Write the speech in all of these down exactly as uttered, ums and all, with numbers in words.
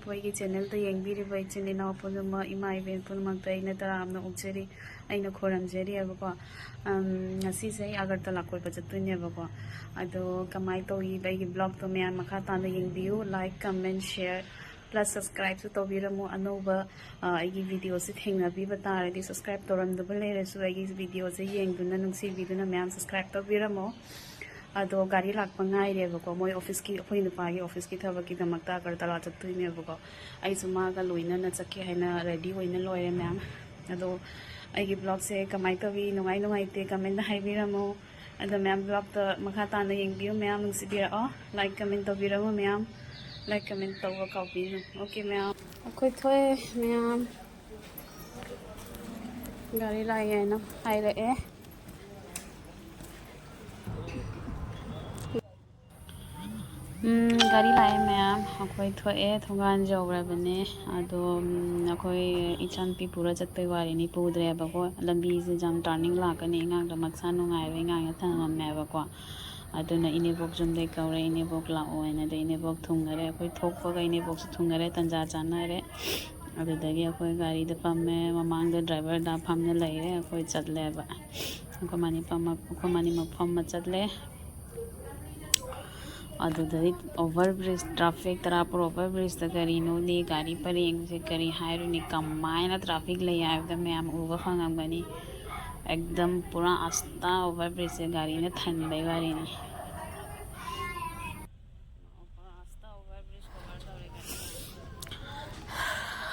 ꯑꯩꯈꯣꯏꯒꯤ ꯆꯦꯅꯦꯜꯗ ꯌꯦꯡꯕꯤꯔꯤꯕ ꯏꯆꯤꯟ ꯏꯅꯥꯎ ꯄꯨꯝꯅꯃꯛ, ꯏꯃꯥ ꯏꯕꯦꯟ ꯄꯨꯝꯅꯃꯛꯇ ꯑꯩꯅ ꯇꯔꯥꯝꯅ ꯑꯣꯛꯆꯔꯤ, ꯑꯩꯅ ꯈꯨꯔꯨꯝꯖꯔꯤꯑꯕꯀꯣ꯫ ꯑꯝ, ꯉꯁꯤꯁꯦ ꯑꯩ ꯑꯒꯔꯇꯂꯥ ꯀꯣꯏꯕ ꯆꯠꯇꯣꯏꯅꯦꯕꯀꯣ꯫ ꯑꯗꯣ ꯀꯃꯥꯏꯅ ꯇꯧꯏ ꯑꯩꯒꯤ ꯕ꯭ꯂꯣꯒꯇꯣ ꯃꯌꯥꯝ ꯃꯈꯥ ꯇꯥꯅ ꯌꯦꯡꯕꯤꯌꯨ, ꯂꯥꯏꯛ, ꯀꯃꯦꯟ, ꯁꯤꯌꯔ, ꯄ꯭ꯂꯁ ꯁꯕꯁꯀ꯭ꯔꯥꯏꯕꯁꯨ ꯇꯧꯕꯤꯔꯝꯃꯨ꯫ ꯑꯅꯧꯕ, ꯑ, ꯑꯩꯒꯤ ꯚꯤꯗꯤꯑꯣꯁꯤ ꯊꯦꯡꯅꯕꯤꯕ ꯇꯥꯔꯗꯤ, ꯁꯕꯁꯀ꯭ꯔꯥꯏꯕ ꯇꯧꯔꯝꯗꯕ ꯂꯩꯔꯁꯨ ꯑꯩꯒꯤ ꯚꯤꯗꯤꯑꯣꯁꯦ ꯌꯦꯡꯗꯨꯅ, ꯅꯨꯡꯁꯤꯕꯤꯗꯨꯅ ꯃꯌꯥꯝ ꯁꯕꯁꯀ꯭ꯔꯥꯏꯕ ꯇꯧꯕꯤꯔꯝꯃꯣ꯫ ꯑꯗꯣ ꯒꯥꯔꯤ ꯂꯥꯛꯄ ꯉꯥꯏꯔꯦꯕꯀꯣ, ꯃꯣꯏ ꯑꯣꯐꯤꯁꯀꯤ, ꯑꯩꯈꯣꯏ ꯅꯨꯄꯥꯒꯤ ꯑꯣꯐꯤꯁꯀꯤ ꯊꯕꯛꯀꯤꯗꯃꯛꯇ ꯑꯒꯔꯇꯂꯥ ꯆꯠꯇꯣꯏꯅꯦꯕꯀꯣ꯫ ꯑꯩꯁꯨ ꯃꯥꯒ ꯂꯣꯏꯅꯅ ꯆꯠꯀꯦ ꯍꯥꯏꯅ ꯔꯦꯗꯤ ꯑꯣꯏꯅ ꯂꯣꯏꯔꯦ ꯃꯌꯥꯝ꯫ ꯑꯗꯣ ꯑꯩꯒꯤ ꯕ꯭ꯂꯣꯒꯁꯦ ꯀꯃꯥꯏꯅ ꯇꯧꯏ, ꯅꯨꯡꯉꯥꯏ ꯅꯨꯡꯉꯥꯏꯇꯦ, ꯀꯃꯦꯟꯗ ꯍꯥꯏꯕꯤꯔꯝꯃꯣ꯫ ꯑꯗꯣ ꯃꯌꯥꯝ ꯕ꯭ꯂꯣꯒꯇ ꯃꯈꯥ ꯇꯥꯅ ꯌꯦꯡꯕꯤꯌꯨ ꯃꯌꯥꯝ, ꯅꯨꯡꯁꯤꯕꯤꯔꯛꯑꯣ, ꯂꯥꯏꯛ ꯀꯃꯦꯟ ꯇꯧꯕꯤꯔꯝꯃꯣ ꯃꯌꯥꯝ, ꯂꯥꯏꯛ ꯀꯃꯦꯟ ꯇꯧꯕ ꯀꯥꯎꯕꯤꯅꯨ꯫ ꯑꯣꯀꯦ ꯃꯌꯥꯝ, ꯑꯩꯈꯣꯏ ꯊꯣꯛꯑꯦ ꯃꯌꯥꯝ꯫ ꯒꯥꯔꯤ ꯂꯥꯛꯑꯦꯅ ꯍꯥꯏꯔꯛꯑꯦ꯫ ꯎꯝ, ꯒꯥꯔꯤ ꯂꯥꯛꯑꯦ ꯃꯌꯥꯝ, ꯑꯩꯈꯣꯏ ꯊꯣꯛꯑꯦ, ꯊꯣꯡꯒꯥꯟ ꯌꯧꯔꯕꯅꯦ꯫ ꯑꯗꯣ, ꯎꯝ, ꯑꯩꯈꯣꯏ ꯏꯆꯥꯅꯨꯄꯤ ꯄꯨꯔ ꯆꯠꯄꯩ ꯋꯥꯔꯤꯅꯤ, ꯄꯨꯗ꯭ꯔꯦꯕꯀꯣ꯫ ꯂꯝꯕꯤꯁꯦ ꯌꯥꯝ ꯇꯥꯔꯅꯤꯡ ꯂꯥꯛꯀꯅꯤ, ꯑꯉꯥꯡꯗꯣ ꯃꯁꯥ ꯅꯨꯡꯉꯥꯏꯔꯣꯏ, ꯑꯉꯥꯡꯗ ꯊꯝꯃꯝꯃꯦꯕꯀꯣ꯫ ꯑꯗꯨꯅ ꯏꯅꯦꯕꯣꯛ ꯌꯨꯝꯗꯩ ꯀꯧꯔꯦ, "ꯏꯅꯦꯕꯣꯛ ꯂꯥꯛꯑꯣ" ꯍꯥꯏꯅ꯫ ꯑꯗꯩ ꯏꯅꯦꯕꯣꯛ ꯊꯨꯡꯉꯔꯦ, ꯑꯩꯈꯣꯏ ꯊꯣꯛꯄꯒ ꯏꯅꯦꯕꯣꯛꯁꯨ ꯊꯨꯡꯉꯔꯦ, ꯇꯟꯖꯥ ꯆꯥꯟꯅꯔꯦ꯫ ꯑꯗꯨꯗꯒꯤ ꯑꯩꯈꯣꯏ ꯒꯥꯔꯤꯗ ꯐꯝꯃꯦ, ꯃꯃꯥꯡꯗ ꯗ꯭ꯔꯥꯏꯚꯔꯗ ꯐꯝꯅ ꯂꯩꯔꯦ, ꯑꯩꯈꯣꯏ ꯆꯠꯂꯦꯕ꯫ ꯑꯩꯈꯣꯏ ꯃꯅꯤ ꯐꯝꯃ-, ꯑꯩꯈꯣꯏ ꯃꯅꯤꯃꯛ ꯐꯝꯃ ꯆꯠꯂꯦ꯫ ꯑꯗꯨꯗꯩ ꯑꯣꯚꯔ ꯕ꯭ꯔꯤꯖ, ꯇ꯭ꯔꯥꯐꯤꯛ ꯇꯔꯥꯄꯨꯔ ꯑꯣꯚꯔ ꯕ꯭ꯔꯤꯖꯇ ꯀꯔꯤꯅꯣꯅꯦ, ꯒꯥꯔꯤ ꯄꯔꯦꯡꯁꯦ ꯀꯔꯤ ꯍꯥꯏꯔꯨꯅꯤ, ꯀꯃꯥꯏꯅ ꯇ꯭ꯔꯥꯐꯤꯛ ꯂꯩ ꯍꯥꯏꯕꯗ ꯃꯌꯥꯝ ꯎꯕ ꯐꯪꯉꯝꯒꯅꯤ꯫ ꯑꯦꯛꯗꯝ ꯄꯨꯔꯥ ꯑꯁꯇꯥ ꯑꯣꯚꯔ ꯕ꯭ꯔꯤꯖꯁꯦ ꯒꯥꯔꯤꯅ ꯊꯟꯕꯩ ꯋꯥꯔꯤꯅꯤ꯫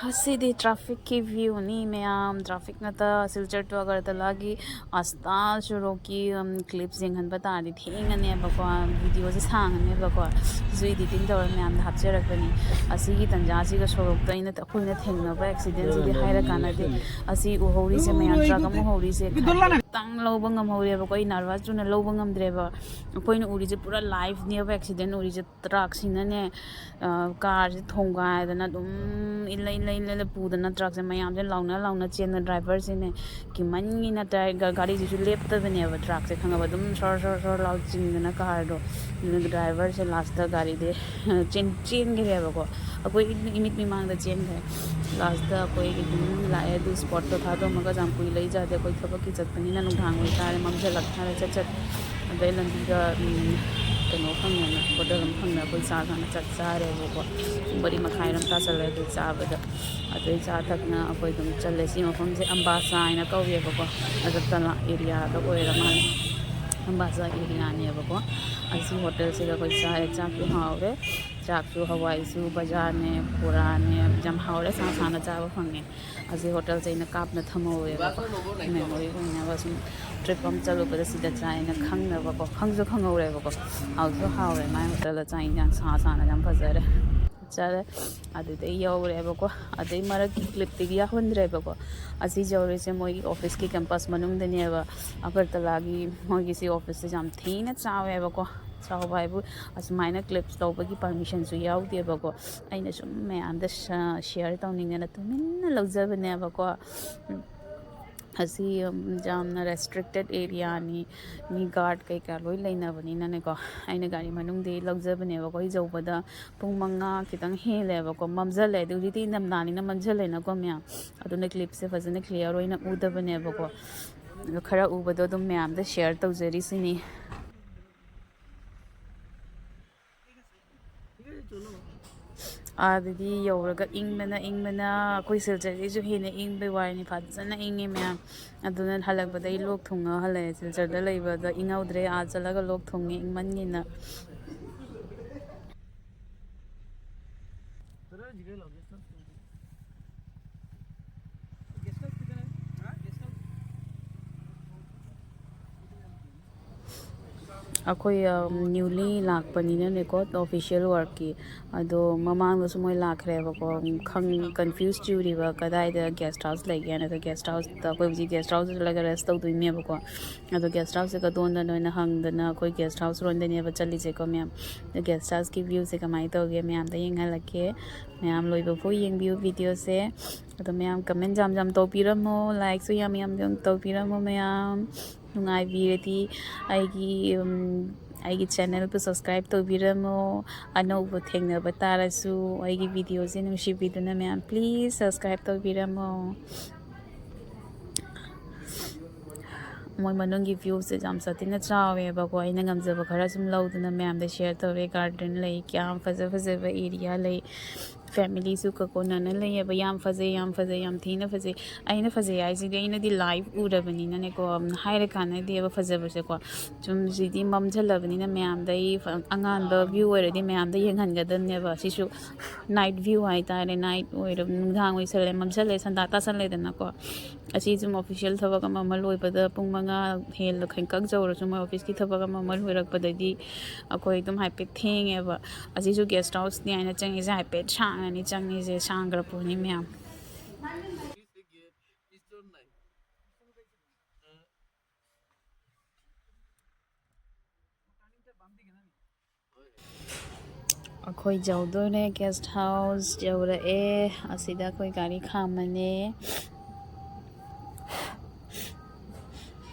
ꯑꯁꯤꯗꯤ ꯇ꯭ꯔꯥꯐꯤꯛꯀꯤ ꯚ꯭ꯌꯨꯅꯤ ꯃꯌꯥꯝ, ꯇ꯭ꯔꯥꯐꯤꯛ ꯉꯥꯛꯇ꯫ ꯁꯤꯜꯆꯔ ꯇꯨ ꯑꯒꯔꯇꯂꯥꯒꯤ ꯑꯁꯇꯥ ꯁꯣꯔꯣꯛꯀꯤ, ꯎꯝ, ꯀ꯭ꯂꯤꯞꯁ ꯌꯦꯡꯍꯟꯕ ꯇꯥꯔꯗꯤ ꯊꯦꯡꯉꯅꯦꯕꯀꯣ, ꯚꯤꯗꯤꯑꯣꯁꯦ ꯁꯥꯡꯉꯅꯦꯕꯀꯣ꯫ ꯑꯩꯁꯨ ꯏꯗꯤꯇꯤꯡ ꯇꯧꯔ ꯃꯌꯥꯝꯗ ꯍꯥꯞꯆꯔꯛꯄꯅꯤ꯫ ꯑꯁꯤꯒꯤ ꯇꯟꯖꯥꯁꯤꯒ ꯁꯣꯔꯣꯛꯇ ꯑꯩꯅ, ꯑꯩꯈꯣꯏꯅ ꯊꯦꯡꯅꯕ ꯑꯦꯛꯁꯤꯗꯦꯟꯁꯤꯗꯤ ꯍꯥꯏꯔ ꯀꯥꯟꯅꯗꯦ꯫ ꯑꯁꯤ ꯎꯍꯧꯔꯤꯁꯦ ꯃꯌꯥꯝ, ꯇ꯭ꯔꯛ ꯑꯃ ꯎꯍꯧꯔꯤꯁꯦ ꯈꯤꯇꯪ ꯂꯧꯕ ꯉꯝꯍꯧꯔꯦꯕꯀꯣ꯫ ꯑꯩ ꯅꯔꯚꯁ ꯇꯨꯅ ꯂꯧꯕ ꯉꯝꯗ꯭ꯔꯦꯕ꯫ ꯑꯩꯈꯣꯏꯅ ꯎꯔꯤꯁꯦ ꯄꯨꯔꯥ ꯂꯥꯏꯐꯅꯦꯕ ꯑꯦꯛꯁꯤꯗꯦꯟ ꯎꯔꯤꯁꯦ꯫ ꯇ꯭ꯔꯛꯁꯤꯅꯅꯦ, ꯑ, ꯀꯥꯔꯁꯦ ꯊꯣꯡꯒꯥꯏꯗꯅ ꯑꯗꯨꯝ ꯏꯜꯂ ꯏꯜꯂ ꯂꯩ ꯂꯩ ꯄꯨꯗꯅ ꯇ꯭ꯔꯛꯁꯦ ꯃꯌꯥꯝꯁꯦ ꯂꯥꯎꯅ ꯂꯥꯎꯅ ꯆꯦꯟꯗꯅ, ꯗ꯭ꯔꯥꯏꯚꯔꯁꯤꯅꯦ ꯀꯤꯃꯟꯒꯤꯅ ꯇ꯭ꯔꯥꯏ-, ꯒꯥ-, ꯒꯥꯔꯤꯁꯤꯁꯨ ꯂꯦꯞꯇꯕꯅꯦꯕ, ꯇ꯭ꯔꯛꯁꯦ ꯈꯪꯉꯕ, ꯑꯗꯨꯝ ꯁꯣꯔ ꯁꯣꯔ ꯁꯣꯔ ꯂꯥꯎ ꯆꯤꯡꯗꯅ ꯀꯥꯔꯗꯣ꯫ ꯑꯗꯨꯅ ꯗ꯭ꯔꯥꯏꯚꯔꯁꯦ ꯂꯥꯁꯇ ꯒꯥꯔꯤꯗꯤ ꯆꯦꯟ-, ꯆꯦꯟꯈ꯭ꯔꯦꯕꯀꯣ꯫ ꯑꯩꯈꯣꯏ ꯏꯃꯤꯠ ꯃꯤꯃꯥꯡꯗ ꯆꯦꯟꯈ꯭ꯔꯦ꯫ ꯂꯥꯁꯇ ꯑꯩꯈꯣꯏꯒꯤ ꯑꯗꯨꯝ ꯂꯥꯛꯑꯦ꯫ ꯑꯗꯨ ꯁ꯭ꯄꯣꯠꯇꯣ ꯊꯥꯗꯣꯛꯑꯝꯃꯒ ꯌꯥꯝ ꯀꯨꯏ ꯂꯩꯖꯗꯦ꯫ ꯑꯩꯈꯣꯏ ꯊꯕꯛꯀꯤ ꯆꯠꯄꯅꯤꯅ ꯅꯨꯡꯗꯥꯡ ꯑꯣꯏꯇꯥꯔꯦ, ꯃꯝꯁꯤꯜꯂꯛ ꯍꯥꯏꯔꯦ ꯆꯠ ꯆꯠ꯫ ꯑꯗꯩ ꯂꯝꯕꯤꯗ, ꯎꯝ, ꯀꯩꯅꯣ ꯐꯪꯉꯦꯅ, ꯍꯣꯇꯦꯜ ꯑꯃ ꯐꯪꯉꯦ꯫ ꯑꯩꯈꯣꯏ ꯆꯥ ꯆꯥꯅ ꯆꯥꯛ ꯆꯥꯔꯦꯕꯀꯣ꯫ ꯄꯨꯡ ꯃꯔꯤ ꯃꯈꯥꯏꯔꯣꯝ ꯇꯥꯁꯜꯂꯦ ꯑꯗꯨ ꯆꯥꯕꯗ꯫ ꯑꯗꯩ ꯆꯥ ꯊꯛꯅ ꯑꯩꯈꯣꯏ ꯑꯗꯨꯝ ꯆꯠꯂꯦ꯫ ꯁꯤ ꯃꯐꯝꯁꯦ ꯑꯝꯕꯥꯁꯥ ꯍꯥꯏꯅ ꯀꯧꯋꯦꯕꯀꯣ꯫ ꯑꯒꯔꯇꯂꯥ ꯑꯦꯔꯤꯌꯥꯗ ꯑꯣꯏꯔ ꯃꯥꯜꯂꯦ꯫ ꯑꯝꯕꯥꯁꯥ ꯑꯦꯔꯤꯌꯥꯅꯦꯕꯀꯣ꯫ ꯑꯁꯤ ꯍꯣꯇꯦꯜꯁꯤꯗ ꯑꯩꯈꯣꯏ ꯆꯥꯔꯦ꯫ ꯆꯥꯛꯁꯨ ꯍꯥꯎꯔꯦ꯫ ꯆꯥꯛꯁꯨ ꯍꯋꯥꯏꯁꯨ, ꯕꯖꯥꯔꯅꯦ, ꯕꯣꯔꯥꯅꯦ, ꯌꯥꯝ ꯍꯥꯎꯔꯦ꯫ ꯁꯥ ꯁꯥꯅ ꯆꯥꯕ ꯐꯪꯉꯦ꯫ ꯑꯁꯤ ꯍꯣꯇꯦꯜꯁꯦ ꯑꯩꯅ ꯀꯥꯞꯅ ꯊꯝꯍꯧꯋꯦꯕꯀꯣ, ꯃꯦꯃꯣꯔꯤ ꯑꯣꯏꯅꯕ꯫ ꯁꯨꯝ ꯇ꯭ꯔꯤꯞ ꯑꯃ ꯆꯠꯂꯨꯕꯗ ꯁꯤꯗ ꯆꯥꯏꯅ ꯈꯪꯅꯕꯀꯣ꯫ ꯈꯪꯁꯨ ꯈꯪꯍꯧꯔꯦꯕꯀꯣ꯫ ꯍꯥꯎꯁꯨ ꯍꯥꯎꯔꯦ ꯃꯥꯏ ꯍꯣꯇꯦꯜꯗ ꯆꯥꯛ ꯏꯟꯖꯥꯡ ꯁꯥ ꯁꯥꯅ ꯌꯥꯝ ꯐꯖꯔꯦ꯫ ꯆꯠꯂꯦ꯫ ꯑꯗꯨꯗꯩ ꯌꯧꯔꯦꯕꯀꯣ꯫ ꯑꯗꯩ ꯃꯔꯛꯀꯤ ꯀ꯭ꯂꯤꯞꯇꯒꯤ ꯌꯥꯎꯍꯟꯗ꯭ꯔꯦꯕꯀꯣ꯫ ꯑꯁꯤ ꯌꯧꯔꯤꯁꯦ ꯃꯣꯏꯒꯤ ꯑꯣꯐꯤꯁꯀꯤ ꯀꯦꯝꯄꯁ ꯃꯅꯨꯡꯗꯅꯦꯕ꯫ ꯑꯒꯔꯇꯂꯥꯒꯤ ꯃꯣꯏꯒꯤ ꯁꯤ ꯑꯣꯐꯤꯁꯁꯦ ꯌꯥꯝ ꯊꯤꯅ ꯆꯥꯎꯋꯦꯕꯀꯣ꯫ ꯆꯥꯎꯕ ꯍꯥꯏꯕꯨ ꯑꯁꯨꯃꯥꯏꯅ ꯀ꯭ꯂꯤꯞꯁ ꯂꯧꯕꯒꯤ ꯄꯔꯃꯤꯁꯟꯁꯨ ꯌꯥꯎꯗꯦꯕꯀꯣ꯫ ꯑꯩꯅ ꯁꯨꯝ ꯃꯌꯥꯝꯗ ꯁ-, ꯁꯤꯌꯔ ꯇꯧꯅꯤꯡꯗꯅ ꯇꯨꯃꯤꯟꯅ ꯂꯧꯖꯕꯅꯦꯕꯀꯣ꯫ ꯎꯝ꯫ ꯑꯁꯤ, ꯎꯝ, ꯌꯥꯝꯅ ꯔꯦꯁꯇ꯭ꯔꯤꯛꯇꯦꯠ ꯑꯦꯔꯤꯌꯥꯅꯤ꯫ ꯃꯤ ꯒꯥꯔꯗ ꯀꯩꯀꯥ ꯂꯣꯏ ꯂꯩꯅꯕꯅꯤꯅꯅꯦꯀꯣ꯫ ꯑꯩꯅ ꯒꯥꯔꯤ ꯃꯅꯨꯡꯗꯒꯤ ꯂꯧꯖꯕꯅꯦꯕꯀꯣ꯫ ꯑꯩ ꯌꯧꯕꯗ ꯄꯨꯡ ꯃꯉꯥ ꯈꯤꯇꯪ ꯍꯦꯜꯂꯦꯕꯀꯣ꯫ ꯃꯝꯁꯤꯜꯂꯦ꯫ ꯑꯗꯨ ꯍꯧꯖꯤꯛꯇꯤ ꯏꯪꯊꯝꯊꯥꯅꯤꯅ ꯃꯝꯁꯤꯜꯂꯦꯅꯀꯣ ꯃꯌꯥꯝ꯫ ꯑꯗꯨꯅ ꯀ꯭ꯂꯤꯞꯁꯦ ꯐꯖꯅ ꯀ꯭ꯂꯤꯌꯥꯔ ꯑꯣꯏꯅ ꯎꯗꯕꯅꯦꯕꯀꯣ꯫ ꯑꯗꯣ ꯈꯔ ꯎꯕꯗꯣ ꯑꯗꯨꯝ ꯃꯌꯥꯝꯗ ꯁꯤꯌꯔ ꯇꯧꯖꯔꯤꯁꯤꯅꯤ꯫ ꯑꯥꯗꯗꯤ ꯌꯧꯔꯒ ꯏꯪꯕꯅ, ꯏꯪꯕꯅ, ꯑꯩꯈꯣꯏ ꯁꯤꯜꯆꯔꯗꯩꯁꯨ ꯍꯦꯟꯅ ꯏꯪꯕꯩ ꯋꯥꯔꯤꯅꯤ꯫ ꯐꯖꯅ ꯏꯪꯉꯤ ꯃꯌꯥꯝ꯫ ꯑꯗꯨꯅ ꯍꯜꯂꯛꯄꯗ ꯑꯩ ꯂꯣꯛ ꯊꯨꯡꯉ ꯍꯜꯂꯛꯑꯦ꯫ ꯁꯤꯜꯆꯔꯗ ꯂꯩꯕꯗ ꯏꯪꯍꯧꯗ꯭ꯔꯦ, ꯑꯥ ꯆꯠꯂꯒ ꯂꯣꯛ ꯊꯨꯡꯉꯦ ꯏꯪꯃꯟꯒꯤꯅ꯫ ꯑꯩꯈꯣꯏ ꯅ꯭ꯌꯨꯂꯤ ꯂꯥꯛꯄꯅꯤꯅꯅꯦꯀꯣ, ꯑꯣꯐꯤꯁꯤꯌꯦꯜ ꯋꯥꯔꯛꯀꯤ꯫ ꯑꯗꯣ ꯃꯃꯥꯡꯗꯁꯨ ꯃꯣꯏ ꯂꯥꯛꯈ꯭ꯔꯦꯕꯀꯣ꯫ ꯈꯪ ꯀꯟꯐ꯭ꯌꯨꯁ ꯆꯨꯔꯤꯕ ꯀꯗꯥꯏꯗ ꯒꯦꯁ ꯍꯥꯎꯁ ꯂꯩꯒꯦꯅ꯫ ꯑꯗꯣ ꯒꯦꯁ ꯍꯥꯎꯁꯇ, ꯑꯩꯈꯣꯏ ꯍꯧꯖꯤꯛ ꯒꯦꯁ ꯍꯥꯎꯁꯇ ꯆꯠꯂꯒ ꯔꯦꯁ ꯇꯧꯗꯣꯏꯅꯦꯕꯀꯣ꯫ ꯑꯗꯣ ꯒꯦꯁ ꯍꯥꯎꯁꯁꯦ ꯀꯗꯣꯝꯗꯅꯣ ꯍꯥꯏꯅ ꯍꯪꯗꯅ ꯑꯩꯈꯣꯏ ꯒꯦꯁ ꯍꯥꯎꯁ ꯔꯣꯝꯗꯅꯦꯕ ꯆꯠꯂꯤꯁꯦꯀꯣ ꯃꯌꯥꯝ꯫ ꯑꯗꯣ ꯒꯦꯁ ꯍꯥꯎꯁꯀꯤ ꯚ꯭ꯌꯨꯁꯦ ꯀꯃꯥꯏꯅ ꯇꯧꯒꯦ ꯃꯌꯥꯝꯗ ꯌꯦꯡꯍꯜꯂꯛꯀꯦ꯫ ꯃꯌꯥꯝ ꯂꯣꯏꯕꯐꯥꯎ ꯌꯦꯡꯕꯤꯌꯨ ꯚꯤꯗꯤꯑꯣꯁꯦ꯫ ꯑꯗꯣ ꯃꯌꯥꯝ ꯀꯃꯦꯟ ꯌꯥꯝ ꯌꯥꯝ ꯇꯧꯕꯤꯔꯝꯃꯣ, ꯂꯥꯏꯛꯁꯨ ꯌꯥꯝ ꯌꯥꯝ ꯌꯥꯝ ꯇꯧꯕꯤꯔꯝꯃꯣ ꯃꯌꯥꯝ꯫ ꯅꯨꯡꯉꯥꯏꯕꯤꯔꯗꯤ ꯑꯩꯒꯤ, ꯎꯝ, ꯑꯩꯒꯤ ꯆꯦꯅꯦꯜꯕꯨ ꯁꯕꯁꯀ꯭ꯔꯥꯏꯕ ꯇꯧꯕꯤꯔꯝꯃꯣ꯫ ꯑꯅꯧꯕ ꯊꯦꯡꯅꯕ ꯇꯥꯔꯁꯨ ꯑꯩꯒꯤ ꯚꯤꯗꯤꯑꯣꯁꯦ ꯅꯨꯡꯁꯤꯕꯤꯗꯨꯅ ꯃꯌꯥꯝ ꯄ꯭ꯂꯤꯁ ꯁꯕꯁꯀ꯭ꯔꯥꯏꯕ ꯇꯧꯕꯤꯔꯝꯃꯣ꯫ ꯃꯣꯏ ꯃꯅꯨꯡꯒꯤ ꯚ꯭ꯌꯨꯁꯦ ꯌꯥꯝ ꯁꯥꯊꯤꯅ ꯆꯥꯎꯋꯦꯕꯀꯣ꯫ ꯑꯩꯅ ꯉꯝꯖꯕ ꯈꯔ ꯁꯨꯝ ꯂꯧꯗꯨꯅ ꯃꯌꯥꯝꯗ ꯁꯤꯌꯔ ꯇꯧꯔꯦ꯫ ꯒꯥꯔꯗꯦꯟ ꯂꯩ, ꯀꯌꯥꯝ ꯐꯖ ꯐꯖꯕ ꯑꯦꯔꯤꯌꯥ ꯂꯩ꯫ ꯐꯦꯃꯤꯂꯤꯁꯨ ꯀ-, ꯀꯣꯟꯅꯅ ꯂꯩꯌꯦꯕ꯫ ꯌꯥꯝ ꯐꯖꯩ, ꯌꯥꯝ ꯐꯖꯩ, ꯌꯥꯝ ꯊꯤꯅ ꯐꯖꯩ꯫ ꯑꯩꯅ ꯐꯖꯩ ꯍꯥꯏꯁꯤꯗꯤ ꯑꯩꯅꯗꯤ ꯂꯥꯏꯚ ꯎꯔꯕꯅꯤꯅꯅꯦꯀꯣ, ꯍꯥꯏꯔ ꯀꯥꯟꯅꯗꯦꯕ ꯐꯖꯕꯁꯦꯀꯣ꯫ ꯁꯨꯝ ꯁꯤꯗꯤ ꯃꯝꯁꯤꯜꯂꯕꯅꯤꯅ ꯃꯌꯥꯝꯗ ꯑꯩ ꯐ-, ꯑꯉꯥꯟꯕ ꯚ꯭ꯌꯨ ꯑꯣꯏꯔꯗꯤ ꯃꯌꯥꯝꯗ ꯌꯦꯡꯍꯟꯒꯗꯕꯅꯦꯕ꯫ ꯁꯤꯁꯨ ꯅꯥꯏꯠ ꯚ꯭ꯌꯨ ꯍꯥꯏꯇꯥꯔꯦ꯫ ꯅꯥꯏꯠ ꯑꯣꯏꯔ-, ꯅꯨꯡꯗꯥꯡ ꯑꯣꯏꯁꯜꯂꯦ, ꯃꯝꯁꯜꯂꯦ, ꯁꯟꯗꯥ ꯇꯥꯁꯜꯂꯦꯗꯅꯀꯣ꯫ ꯑꯁꯤ ꯁꯨꯝ ꯑꯣꯐꯤꯁꯤꯌꯦꯜ ꯊꯕꯛ ꯑꯃ ꯑꯃ ꯂꯣꯏꯕꯗ ꯄꯨꯡ ꯃꯉꯥ ꯍꯦꯜꯂ ꯈꯤꯇꯪ ꯌꯧꯔꯁꯨ, ꯃꯣꯏ ꯑꯣꯐꯤꯁꯀꯤ ꯊꯕꯛ ꯑꯃ ꯑꯃ ꯂꯣꯏꯔꯛꯄꯗ ꯗꯤ ꯑꯩꯈꯣꯏ ꯑꯗꯨꯝ ꯍꯥꯏꯐꯦꯠ ꯊꯦꯡꯉꯦꯕ꯫ ꯑꯁꯤꯁꯨ ꯒꯦꯁ ꯍꯥꯎꯁꯅꯤ ꯍꯥꯏꯅ ꯆꯪꯉꯤꯁꯦ ꯍꯥꯏꯐꯦꯠ ꯁꯥꯡꯅꯅꯤ ꯆꯪꯉꯤꯁꯦ, ꯁꯥꯡꯈ꯭ꯔ ꯄꯣꯠꯅꯤ ꯃꯌꯥꯝ꯫ ꯑꯩꯈꯣꯏ ꯌꯧꯗꯣꯔꯦ, ꯒꯦꯁ ꯍꯥꯎꯁ ꯌꯧꯔꯛꯑꯦ꯫ ꯑꯁꯤꯗ ꯑꯩꯈꯣꯏ ꯒꯥꯔꯤ ꯈꯥꯝꯃꯅꯤ꯫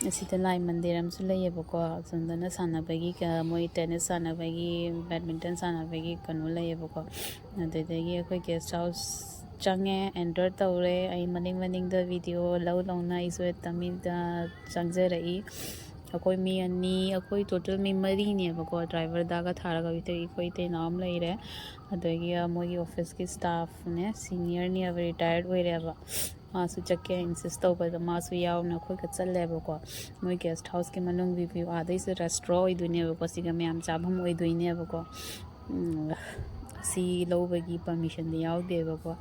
ꯑꯁꯤꯗ ꯂꯥꯏ ꯃꯟꯗꯤꯔ ꯑꯃꯁꯨ ꯂꯩꯌꯦꯕꯀꯣ꯫ ꯑꯁꯣꯝꯗꯅ ꯁꯥꯟꯅꯕꯒꯤ, ꯀ-, ꯃꯣꯏ ꯇꯦꯅꯤꯁ ꯁꯥꯟꯅꯕꯒꯤ, ꯕꯦꯗꯃꯤꯟꯇꯟ ꯁꯥꯟꯅꯕꯒꯤ ꯀꯩꯅꯣ ꯂꯩꯌꯦꯕꯀꯣ꯫ ꯑꯗꯨꯗꯒꯤ ꯑꯩꯈꯣꯏ ꯒꯦꯁ ꯍꯥꯎꯁ ꯆꯪꯉꯦ, ꯑꯦꯟꯇꯔ ꯇꯧꯔꯦ꯫ ꯑꯩ ꯃꯅꯤꯡ ꯃꯅꯤꯡꯗ ꯚꯤꯗꯤꯑꯣ ꯂꯧ ꯂꯧꯅ ꯑꯩꯁꯨ ꯇꯃꯤꯗ ꯆꯪꯖꯔꯛꯏ꯫ ꯑꯩꯈꯣꯏ ꯃꯤ ꯑꯅꯤ, ꯑꯩꯈꯣꯏ ꯇꯣꯇꯦꯜ ꯃꯤ ꯃꯔꯤꯅꯦꯕꯀꯣ, ꯗ꯭ꯔꯥꯏꯚꯔꯗꯒ ꯊꯥꯔꯒ ꯑꯩꯈꯣꯏ ꯏꯇꯩ, ꯑꯩꯈꯣꯏ ꯏꯇꯩꯅꯥꯎ ꯑꯃ ꯂꯩꯔꯦ꯫ ꯑꯗꯒꯤ, ꯑ, ꯃꯣꯏꯒꯤ ꯑꯣꯐꯤꯁꯀꯤ ꯁ꯭ꯇꯥꯐꯅꯦ, ꯁꯤꯅꯤꯌꯔꯅꯦꯕ, ꯔꯤꯇꯥꯌꯔꯠ ꯑꯣꯏꯔꯦꯕ꯫ ꯃꯥꯁꯨ ꯆꯠꯀꯦ ꯏꯟꯁꯤꯁ ꯇꯧꯕꯗ ꯃꯥꯁꯨ ꯌꯥꯎꯅ ꯑꯩꯈꯣꯏꯒ ꯆꯠꯂꯦꯕꯀꯣ꯫ ꯃꯣꯏ ꯒꯦꯁ ꯍꯥꯎꯁꯀꯤ ꯃꯅꯨꯡꯒꯤ ꯚ꯭ꯌꯨ, ꯑꯥꯗꯩꯁꯨ ꯔꯦꯁꯇ꯭ꯔꯣ ꯑꯣꯏꯗꯣꯏꯅꯦꯕꯀꯣ, ꯁꯤꯒ ꯃꯌꯥꯝ ꯆꯥꯐꯝ ꯑꯣꯏꯗꯣꯏꯅꯦꯕꯀꯣ꯫ ꯎꯝ, ꯁꯤ ꯂꯧꯕꯒꯤ ꯄꯔꯃꯤꯁꯟꯗꯤ ꯌꯥꯎꯗꯦꯕꯀꯣ꯫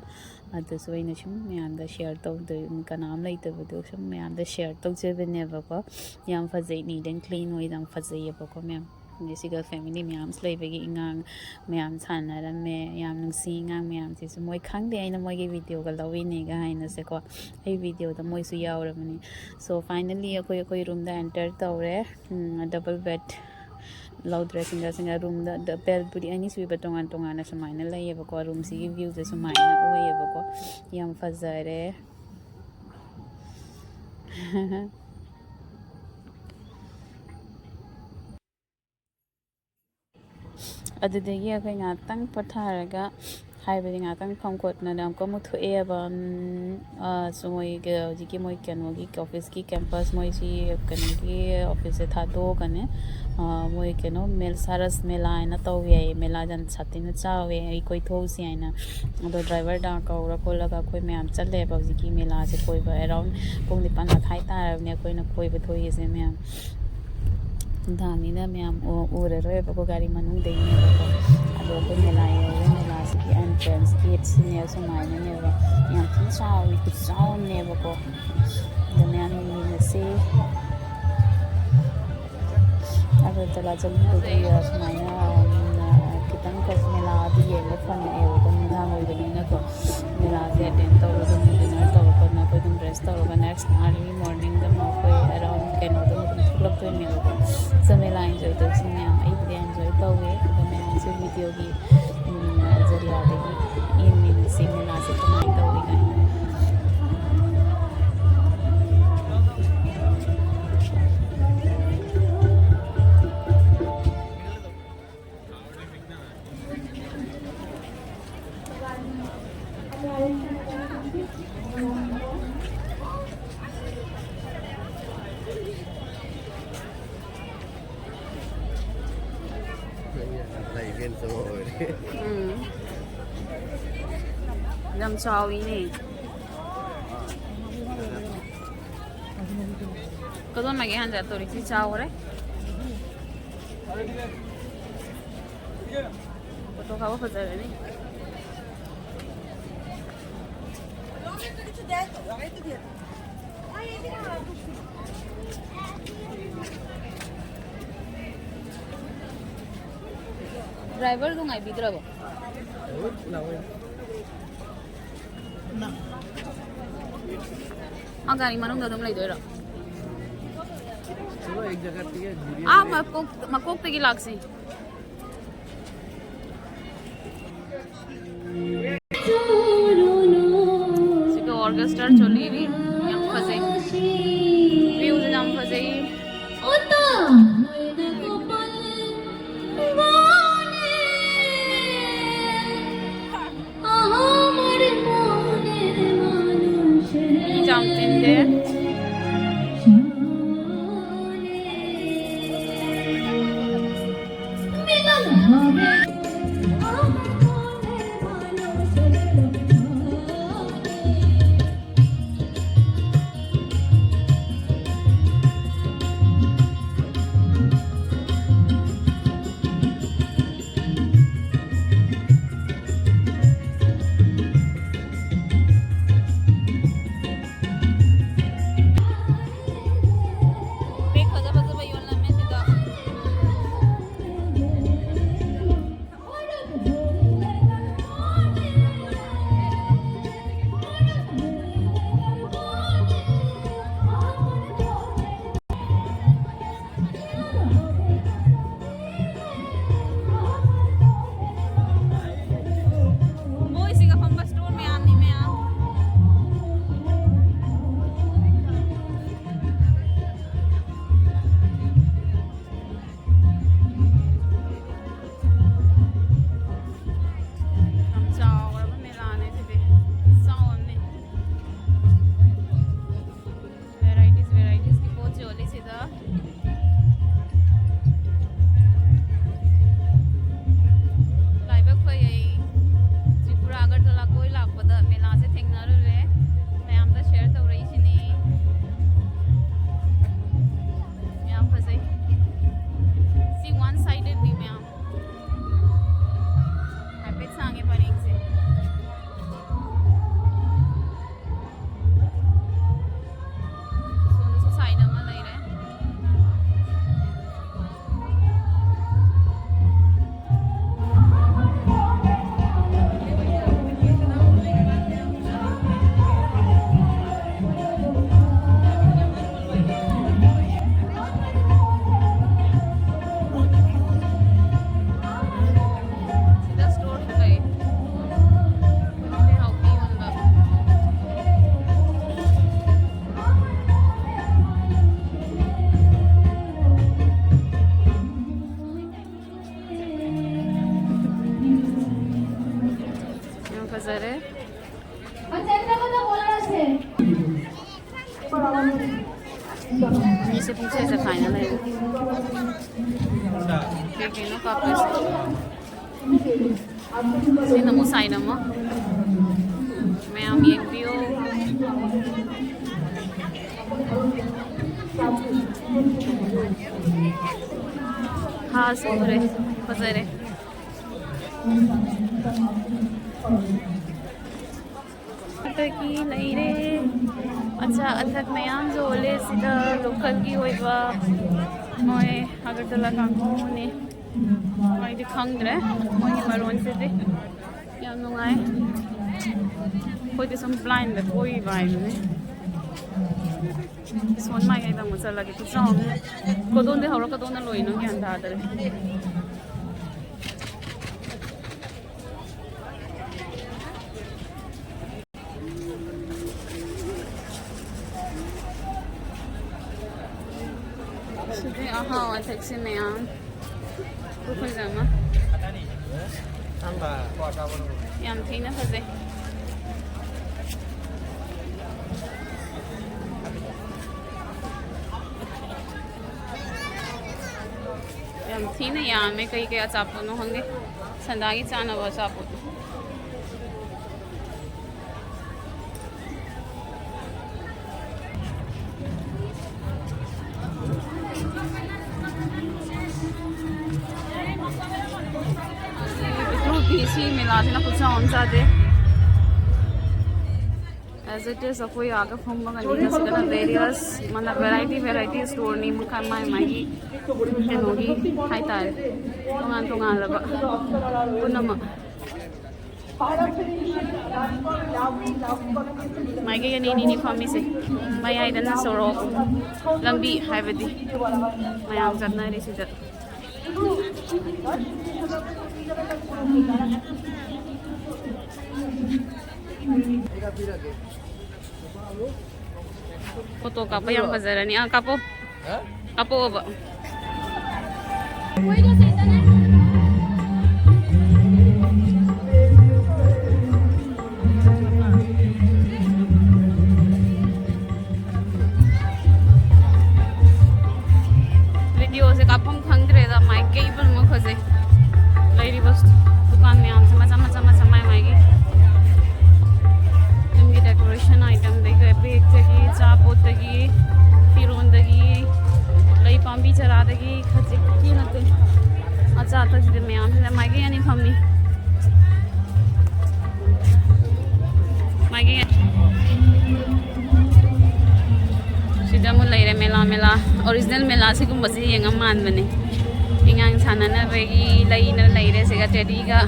ꯑꯗꯨꯁꯨ ꯑꯩꯅ ꯁꯨꯝ ꯃꯌꯥꯝꯗ ꯁꯤꯌꯔ ꯇꯧꯗꯣꯏ, ꯀꯅꯥꯝ ꯂꯩꯇꯕꯗꯣ ꯁꯨꯝ ꯃꯌꯥꯝꯗ ꯁꯤꯌꯔ ꯇꯧꯖꯕꯅꯦꯕꯀꯣ꯫ ꯌꯥꯝ ꯐꯖꯩ, ꯅꯤꯠ ꯑꯦꯟ ꯀ꯭ꯂꯤꯟ ꯑꯣꯏ, ꯌꯥꯝ ꯐꯖꯩꯌꯦꯕꯀꯣ ꯃꯌꯥꯝ꯫ ꯑꯗꯩ ꯁꯤꯒ ꯐꯦꯃꯤꯂꯤ ꯃꯌꯥꯝꯁꯨ ꯂꯩꯕꯒꯤ ꯏꯉꯥꯡ ꯃꯌꯥꯝ ꯁꯥꯟꯅꯔꯝꯃꯦ꯫ ꯌꯥꯝ ꯅꯨꯡꯁꯤ ꯏꯉꯥꯡ ꯃꯌꯥꯝꯁꯤꯁꯨ꯫ ꯃꯣꯏ ꯈꯪꯗꯦ ꯑꯩꯅ ꯃꯣꯏꯒꯤ ꯚꯤꯗꯤꯑꯣꯒ ꯂꯧꯏꯅꯦꯒ ꯍꯥꯏꯅꯁꯦꯀꯣ꯫ ꯑꯩ ꯚꯤꯗꯤꯑꯣꯗ ꯃꯣꯏꯁꯨ ꯌꯥꯎꯔꯕꯅꯤ꯫ ꯁꯣ ꯐꯥꯏꯅꯦꯜꯂꯤ ꯑꯩꯈꯣꯏ ꯑꯩꯈꯣꯏ ꯔꯨꯝꯗ ꯑꯦꯟꯇꯔ ꯇꯧꯔꯦ꯫ ꯗꯕꯜ ꯕꯦꯗ ꯂꯧꯗ꯭ꯔꯦ, ꯁꯤꯡꯒꯜ ꯁꯤꯡꯒꯜ꯫ ꯔꯨꯝꯗ ꯕꯦꯗꯄꯨꯗꯤ ꯑꯅꯤ ꯁꯨꯏꯕ, ꯇꯣꯉꯥꯟ ꯇꯣꯉꯥꯟꯅ ꯁꯨꯃꯥꯏꯅ ꯂꯩꯌꯦꯕꯀꯣ꯫ ꯔꯨꯝꯁꯤꯒꯤ ꯚ꯭ꯌꯨꯁꯦ ꯁꯨꯃꯥꯏꯅ ꯑꯣꯏꯌꯦꯕꯀꯣ꯫ ꯌꯥꯝ ꯐꯖꯔꯦ꯫ ꯑꯗꯨꯗꯒꯤ ꯑꯩꯈꯣꯏ ꯉꯥꯏꯍꯥꯛꯇꯪ ꯄꯣꯊꯥꯔꯒ, ꯍꯥꯏꯕꯗꯤ ꯉꯥꯏꯍꯥꯛꯇꯪ ꯐꯝ ꯈꯣꯠꯅꯗꯅ ꯑꯃꯨꯛꯀ ꯑꯃꯨꯛ ꯊꯣꯛꯑꯦꯕ꯫ ꯎꯝ, ꯑ, ꯁꯨ ꯃꯣꯏꯒ ꯍꯧꯖꯤꯛꯀꯤ ꯃꯣꯏ ꯀꯩꯅꯣꯒꯤ ꯑꯣꯐꯤꯁꯀꯤ ꯀꯦꯝꯄꯁ, ꯃꯣꯏꯁꯤ ꯀꯩꯅꯣꯒꯤ ꯑꯣꯐꯤꯁꯁꯦ ꯊꯥꯗꯣꯛꯑꯒꯅꯦ, ꯑ, ꯃꯣꯏ ꯀꯩꯅꯣ ꯃꯦꯜ-, ꯁꯥꯔꯁ ꯃꯦꯂꯥ ꯍꯥꯏꯅ ꯇꯧꯋꯦ ꯍꯥꯏꯌꯦ꯫ ꯃꯦꯂꯥ ꯌꯥꯝ ꯁꯥꯊꯤꯅ ꯆꯥꯎꯋꯦ, ꯑꯩ ꯀꯣꯏꯊꯣꯛꯎꯁꯤ ꯍꯥꯏꯅ꯫ ꯑꯗꯣ ꯗ꯭ꯔꯥꯏꯚꯔꯗ ꯀꯧꯔ ꯈꯣꯠꯂꯒ ꯑꯩꯈꯣꯏ ꯃꯌꯥꯝ ꯆꯠꯂꯦꯕ ꯍꯧꯖꯤꯛꯀꯤ ꯃꯦꯂꯥꯁꯦ ꯀꯣꯏꯕ꯫ ꯑꯦꯔꯥꯎꯟ ꯄꯨꯡ ꯅꯤꯄꯥꯟ ꯃꯈꯥꯏ ꯇꯥꯔꯕꯅꯦ ꯑꯩꯈꯣꯏꯅ ꯀꯣꯏꯕ ꯊꯣꯛꯏꯁꯦ ꯃꯌꯥꯝ꯫ ꯅꯨꯡꯗꯥꯡꯅꯤꯅ ꯃꯌꯥꯝ ꯎ-, ꯎꯔꯔꯣꯏꯕꯀꯣ ꯒꯥꯔꯤ ꯃꯅꯨꯡꯗꯒꯤꯅꯦꯕꯀꯣ꯫ ꯑꯗꯣ ꯑꯩꯈꯣꯏ ꯃꯦꯂꯥ ꯌꯧꯔꯦ꯫ ꯃꯦꯂꯥꯁꯤꯒꯤ ꯑꯦꯟꯇ꯭ꯔꯦꯟꯁ ꯒꯦꯠꯁꯤꯅꯦ ꯁꯨꯃꯥꯏꯅꯅꯦꯕ꯫ ꯌꯥꯝ ꯊꯤꯅ ꯆꯥꯎꯋꯤ, ꯈꯨꯆꯥꯎ ꯑꯃꯅꯦꯕꯀꯣ꯫ ꯑꯗꯣ ꯃꯌꯥꯝ ꯌꯦꯡꯃꯤꯟꯅꯁꯤ꯫ ꯑꯒꯔꯇꯂꯥ ꯆꯠꯂꯨꯕꯒꯤ ꯁꯨꯃꯥꯏꯅ, ꯎꯝ, ꯈꯤꯇꯪꯈꯛ ꯃꯦꯂꯥꯗꯤ ꯌꯦꯡꯕ ꯐꯪꯉꯛꯑꯦꯕꯀꯣ, ꯅꯨꯡꯗꯥꯡ ꯑꯣꯏꯕꯅꯤꯅꯀꯣ꯫ ꯃꯦꯂꯥꯁꯦ ꯑꯦꯇꯦꯟ ꯇꯧꯔꯒ, ꯗꯤꯅꯔ ꯇꯧꯔꯒ ꯑꯩꯈꯣꯏ ꯑꯗꯨꯝ ꯔꯦꯁ ꯇꯧꯔꯒ ꯅꯦꯛꯁ ꯑꯥꯔꯂꯤ ꯃꯣꯔꯅꯤꯡꯗ ꯑꯃꯨꯛ ꯑꯩꯈꯣꯏ ꯑꯦꯔꯥꯎꯟ ꯀꯩꯅꯣꯗ ꯑꯃꯨꯛ ꯑꯗꯨꯝ ꯊꯣꯛꯂꯛꯇꯣꯏꯅꯦꯕꯀꯣ꯫ ꯁꯣ ꯃꯦꯂꯥ ꯑꯦꯟꯖꯣꯏ ꯇꯧꯁꯤ ꯃꯌꯥꯝ꯫ ꯑꯩꯕꯨꯗꯤ ꯑꯦꯟꯖꯣꯏ ꯇꯧꯋꯦ, ꯑꯗꯣ ꯃꯌꯥꯝꯁꯨ ꯚꯤꯗꯤꯑꯣꯒꯤ, ꯎꯝ, ꯖꯔꯤꯌꯥꯗꯒꯤ ꯌꯦꯡꯃꯤꯟꯅꯁꯤ ꯃꯦꯂꯥꯁꯦ ꯀꯃꯥꯏꯅ ꯇꯧꯔꯤ ꯀꯥꯏꯅ꯫ ꯎꯝ꯫ ꯌꯥꯝ ꯆꯥꯎꯋꯤꯅꯦ꯫ ꯀꯗꯣꯝ ꯃꯥꯏꯒꯦ ꯍꯟꯖꯤꯜꯂꯛꯇꯣꯔꯤ? ꯁꯤ ꯆꯥꯎꯈ꯭ꯔꯦ꯫ ꯐꯣꯇꯣ ꯀꯥꯞꯄ ꯐꯖꯔꯅꯤ꯫ ꯗ꯭ꯔꯥꯏꯚꯔꯗꯣ ꯉꯥꯏꯕꯤꯗ꯭ꯔꯕꯣ? ꯃꯥ ꯒꯥꯔꯤ ꯃꯅꯨꯡꯗ ꯑꯗꯨꯝ ꯂꯩꯗꯣꯏꯔꯣ? ꯑꯥ, ꯃꯀꯣꯛ, ꯃꯀꯣꯛꯇꯒꯤ ꯂꯥꯛꯁꯤ꯫ ꯁꯤꯒ ꯑꯣꯔꯀꯦꯁꯇ꯭ꯔꯥ ꯆꯣꯂꯤꯔꯤ꯫ ꯌꯥꯝ ꯐꯖꯩ꯫ ꯚ꯭ꯌꯨꯁꯦ ꯌꯥꯝ ꯐꯖꯩ꯫ ꯃꯤ ꯌꯥꯝ ꯇꯤꯟꯗꯦ꯫ ꯃꯤꯁꯦ ꯄꯨꯡꯁꯦ ꯆꯈꯥꯏꯅ ꯂꯩꯔꯦ꯫ ꯀꯩ ꯀꯩꯅꯣ ꯀꯥꯞꯇꯣꯏꯁꯦ꯫ ꯁꯤꯅ ꯑꯃꯨꯛ ꯁꯥꯏꯅ ꯑꯃ꯫ ꯃꯌꯥꯝ ꯌꯦꯡꯕꯤꯌꯨ꯫ ꯍꯥꯁꯨ ꯎꯔꯦ꯫ ꯐꯖꯔꯦ꯫ ꯑꯗꯒꯤ ꯂꯩꯔꯦ꯫ ꯑꯆꯥ ꯑꯊꯛ ꯃꯌꯥꯝ ꯌꯣꯜꯂꯦ ꯁꯤꯗ, ꯂꯣꯀꯦꯜꯒꯤ ꯑꯣꯏꯕ꯫ ꯃꯣꯏ ꯑꯒꯔꯇꯂꯥ ꯀꯥꯡꯕꯨꯅꯦ꯫ ꯃꯣꯏꯗꯤ ꯈꯪꯗ꯭ꯔꯦ ꯃꯣꯏꯒꯤ ꯃꯔꯣꯟꯁꯤꯗꯤ꯫ ꯌꯥꯝ ꯅꯨꯡꯉꯥꯏ꯫ ꯑꯩꯈꯣꯏꯗꯤ ꯁꯨꯝ ꯕ꯭ꯂꯥꯏꯟꯗ ꯀꯣꯏꯔꯤꯕ ꯍꯥꯏꯗꯨꯅꯤ꯫ ꯁꯣꯟ ꯃꯥꯏꯀꯩꯗ ꯑꯃꯨꯛ ꯆꯠꯂꯒꯦ꯫ ꯈꯨꯠꯆꯥꯎ ꯑꯃ꯫ ꯀꯗꯣꯝꯗꯩ ꯍꯧꯔ ꯀꯗꯣꯝꯗ ꯂꯣꯏꯅꯣ ꯒ꯭ꯌꯥꯟ ꯇꯥꯗ꯭ꯔꯦ꯫ ꯁꯤꯗꯤ ꯑꯍꯥꯎ ꯑꯊꯛꯁꯦ ꯃꯌꯥꯝ꯫ ꯈꯨꯐꯖ ꯑꯃ꯫ ꯌꯥꯝ ꯊꯤꯅ ꯐꯖꯩ꯫ ꯌꯥꯝ ꯊꯤꯅ ꯌꯥꯝꯃꯦ꯫ ꯀꯩ ꯀꯩ ꯑꯆꯥꯄꯣꯠꯅꯣ ꯈꯪꯗꯦ꯫ ꯁꯟꯗꯥꯒꯤ ꯆꯥꯅꯕ ꯑꯆꯥꯄꯣꯠ꯫ ꯄꯤꯛꯇ꯭ꯔꯨ ꯄꯤꯛꯏ ꯁꯤ ꯃꯦꯂꯥꯁꯤꯅ ꯈꯨꯠꯆꯥꯎ ꯑꯃ ꯆꯥꯗꯦ꯫ As it is, ꯑꯩꯈꯣꯏ ꯑꯥꯒ ꯐꯝꯕꯒꯅꯤ꯫ ꯑꯁꯤꯗꯅ various, ꯃꯥꯅ variety variety storeꯅꯤ, ꯃꯈꯜ ꯃꯥꯏ ꯃꯥꯒꯤ ꯀꯩꯅꯣꯒꯤ ꯍꯥꯏꯇꯥꯔꯦ, ꯇꯣꯉꯥꯟ ꯇꯣꯉꯥꯟꯂꯕ ꯄꯨꯝꯅꯃꯛ꯫ ꯃꯥꯏꯀꯩ ꯑꯅꯤꯅꯤꯅꯦ ꯐꯝꯃꯤꯁꯦ, ꯃꯌꯥꯏꯗꯅ ꯁꯣꯔꯣꯛ ꯂꯝꯕꯤ ꯍꯥꯏꯕꯗꯤ ꯃꯌꯥꯝ ꯆꯠꯅꯔꯤꯁꯤꯗ꯫ ꯐꯣꯇꯣ ꯀꯥꯞꯄ ꯌꯥꯝ ꯐꯖꯔꯅꯤ꯫ ꯑꯥ, ꯀꯥꯞꯄꯣ꯫ ꯀꯥꯞꯄꯣꯕ꯫ ꯆꯥ ꯊꯛꯁꯤꯗ ꯃꯌꯥꯝꯁꯤꯗ ꯃꯥꯏꯀꯩ ꯑꯅꯤ ꯐꯝꯃꯤ꯫ ꯃꯥꯏꯀꯩ ꯑꯅꯤ꯫ ꯁꯤꯗ ꯑꯃꯨꯛ ꯂꯩꯔꯦ ꯃꯦꯂꯥ, ꯃꯦꯂꯥ꯫ ꯑꯣꯔꯤꯖꯤꯅꯦꯜ ꯃꯦꯂꯥ ꯁꯤꯒꯨꯝꯕꯁꯤ ꯌꯦꯡꯉ ꯃꯥꯟꯕꯅꯦ꯫ ꯑꯉꯥꯡ ꯁꯥꯟꯅꯅꯕꯒꯤ ꯂꯩꯅ ꯂꯩꯔꯦ ꯁꯤꯒ ꯇꯦꯗꯤꯒ꯫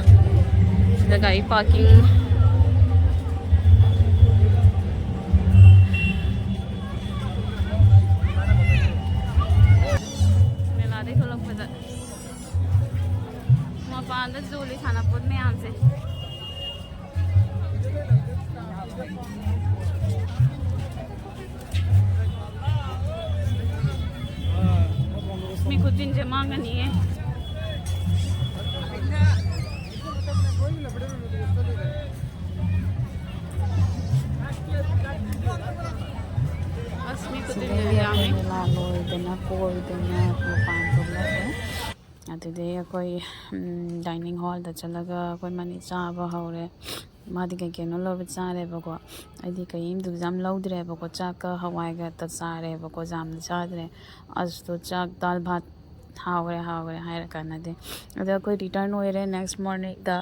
ꯁꯤꯗ ꯒꯥꯔꯤ ꯄꯥꯔꯀꯤꯡ꯫ ꯃꯦꯂꯥꯗꯩ ꯊꯣꯛꯂꯛꯄꯗ ꯃꯄꯥꯟꯗ ꯖꯨꯂꯤ ꯁꯥꯟꯅꯄꯣꯠ ꯃꯌꯥꯝꯁꯦ꯫ ꯃꯤ ꯈꯨꯆꯤꯟꯁꯦ ꯃꯥꯡꯉꯅꯤꯌꯦ꯫ ꯑꯁ, ꯃꯤ ꯈꯨꯆꯤꯟꯁꯦ ꯁꯤꯗꯩꯗꯤ ꯌꯥꯝꯃꯤ꯫ ꯑꯩꯈꯣꯏꯅ ꯂꯥ ꯂꯣꯏꯗꯅ ꯀꯣꯏꯗꯅ ꯃꯄꯥꯟ ꯊꯣꯛꯂꯛꯑꯦ꯫ ꯑꯗꯨꯗꯩ ꯑꯩꯈꯣꯏ ꯗꯥꯏꯅꯤꯡ ꯍꯣꯜꯗ ꯆꯠꯂꯒ ꯑꯩꯈꯣꯏ ꯃꯅꯤ ꯆꯥꯕ ꯍꯧꯔꯦ꯫ ꯃꯥꯗꯤ ꯀꯩ ꯀꯩꯅꯣ ꯂꯧꯔ ꯆꯥꯔꯦꯕꯀꯣ꯫ ꯑꯩꯗꯤ ꯀꯩꯝꯇ ꯌꯥꯝ ꯂꯧꯗ꯭ꯔꯦꯕꯀꯣ꯫ ꯆꯥꯛꯀ ꯍꯋꯥꯏꯒ ꯇ ꯆꯥꯔꯦꯕꯀꯣ꯫ ꯌꯥꯝꯅ ꯆꯥꯗ꯭ꯔꯦ꯫ ꯑꯁꯇꯣ ꯆꯥꯛ ꯗꯥꯜ ꯚꯥꯠ ꯍꯥꯎꯈ꯭ꯔꯦ, ꯍꯥꯎꯈ꯭ꯔꯦ ꯍꯥꯏꯔ ꯀꯥꯟꯗꯗꯤ꯫ ꯑꯗꯣ ꯑꯩꯈꯣꯏ ꯔꯤꯇꯔꯟ ꯑꯣꯏꯔꯦ꯫ ꯅꯦꯛꯁ ꯃꯣꯔꯅꯤꯡꯗ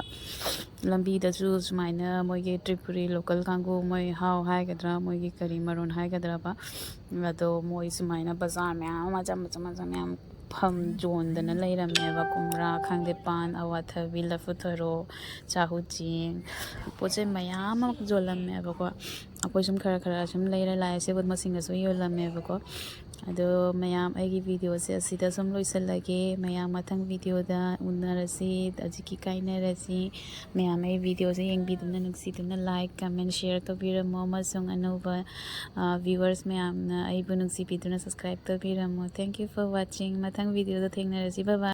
ꯂꯝꯕꯤꯗꯁꯨ ꯁꯨꯃꯥꯏꯅ ꯃꯣꯏꯒꯤ ꯇ꯭ꯔꯤꯄꯨꯔꯤ ꯂꯣꯀꯦꯜ ꯀꯥꯡꯕꯨ, ꯃꯣꯏ ꯍꯥꯎ ꯍꯥꯏꯒꯗ꯭ꯔꯥ, ꯃꯣꯏꯒꯤ ꯀꯔꯤ ꯃꯔꯣꯟ ꯍꯥꯏꯒꯗ꯭ꯔꯕ, ꯑꯗꯣ ꯃꯣꯏ ꯁꯨꯃꯥꯏꯅ ꯕꯖꯥꯔ ꯃꯌꯥꯝ ꯑꯃ, ꯃꯆꯥ ꯃꯆꯥ ꯃꯆꯥ ꯃꯌꯥꯝ ꯐꯝ ꯌꯣꯟꯗꯅ ꯂꯩꯔꯝꯃꯦꯕ꯫ ꯀꯣꯝꯂꯥ ꯈꯪꯗꯦ, ꯄꯥꯟ, ꯑꯋꯥꯊꯕꯤ, ꯂꯐꯨ ꯊꯔꯣ, ꯆꯥꯍꯨ ꯆꯦꯡ, ꯄꯣꯠ ꯆꯩ ꯃꯌꯥꯝ ꯑꯃ ꯌꯣꯜꯂꯝꯃꯦꯕꯀꯣ꯫ ꯑꯩꯈꯣꯏ ꯁꯨꯝ ꯈꯔ ꯈꯔ ꯁꯨꯝ ꯂꯩꯔ ꯂꯥꯛꯑꯦ꯫ ꯑꯁꯤꯕꯨ ꯃꯁꯤꯡꯒꯁꯨ ꯌꯣꯜꯂꯝꯃꯦꯕꯀꯣ꯫ ꯑꯗꯣ ꯃꯌꯥꯝ, ꯑꯩꯒꯤ ꯚꯤꯗꯤꯑꯣꯁꯦ ꯑꯁꯤꯗ ꯁꯨꯝ ꯂꯣꯏꯁꯤꯜꯂꯒꯦ꯫ ꯃꯌꯥꯝ ꯃꯊꯪ ꯚꯤꯗꯤꯑꯣꯗ ꯎꯅꯔꯁꯤ, ꯍꯧꯖꯤꯛꯀꯤ ꯀꯥꯏꯅꯔꯁꯤ꯫ ꯃꯌꯥꯝ ꯑꯩ ꯚꯤꯗꯤꯑꯣꯁꯦ ꯌꯦꯡꯕꯤꯗꯨꯅ, ꯅꯨꯡꯁꯤꯗꯨꯅ like, comment, share ꯇꯧꯕꯤꯔꯝꯃꯣ, ꯑꯃꯁꯨꯡ ꯑꯅꯧꯕ, ꯑ, viewers ꯃꯌꯥꯝꯅ ꯑꯩꯕꯨ ꯅꯨꯡꯁꯤꯕꯤꯗꯨꯅ subscribe ꯇꯧꯕꯤꯔꯝꯃꯣ꯫ Thank you for watching. ꯃꯊꯪ ꯚꯤꯗꯤꯑꯣꯗ ꯊꯦꯡꯅꯔꯁꯤ꯫ Bye bye.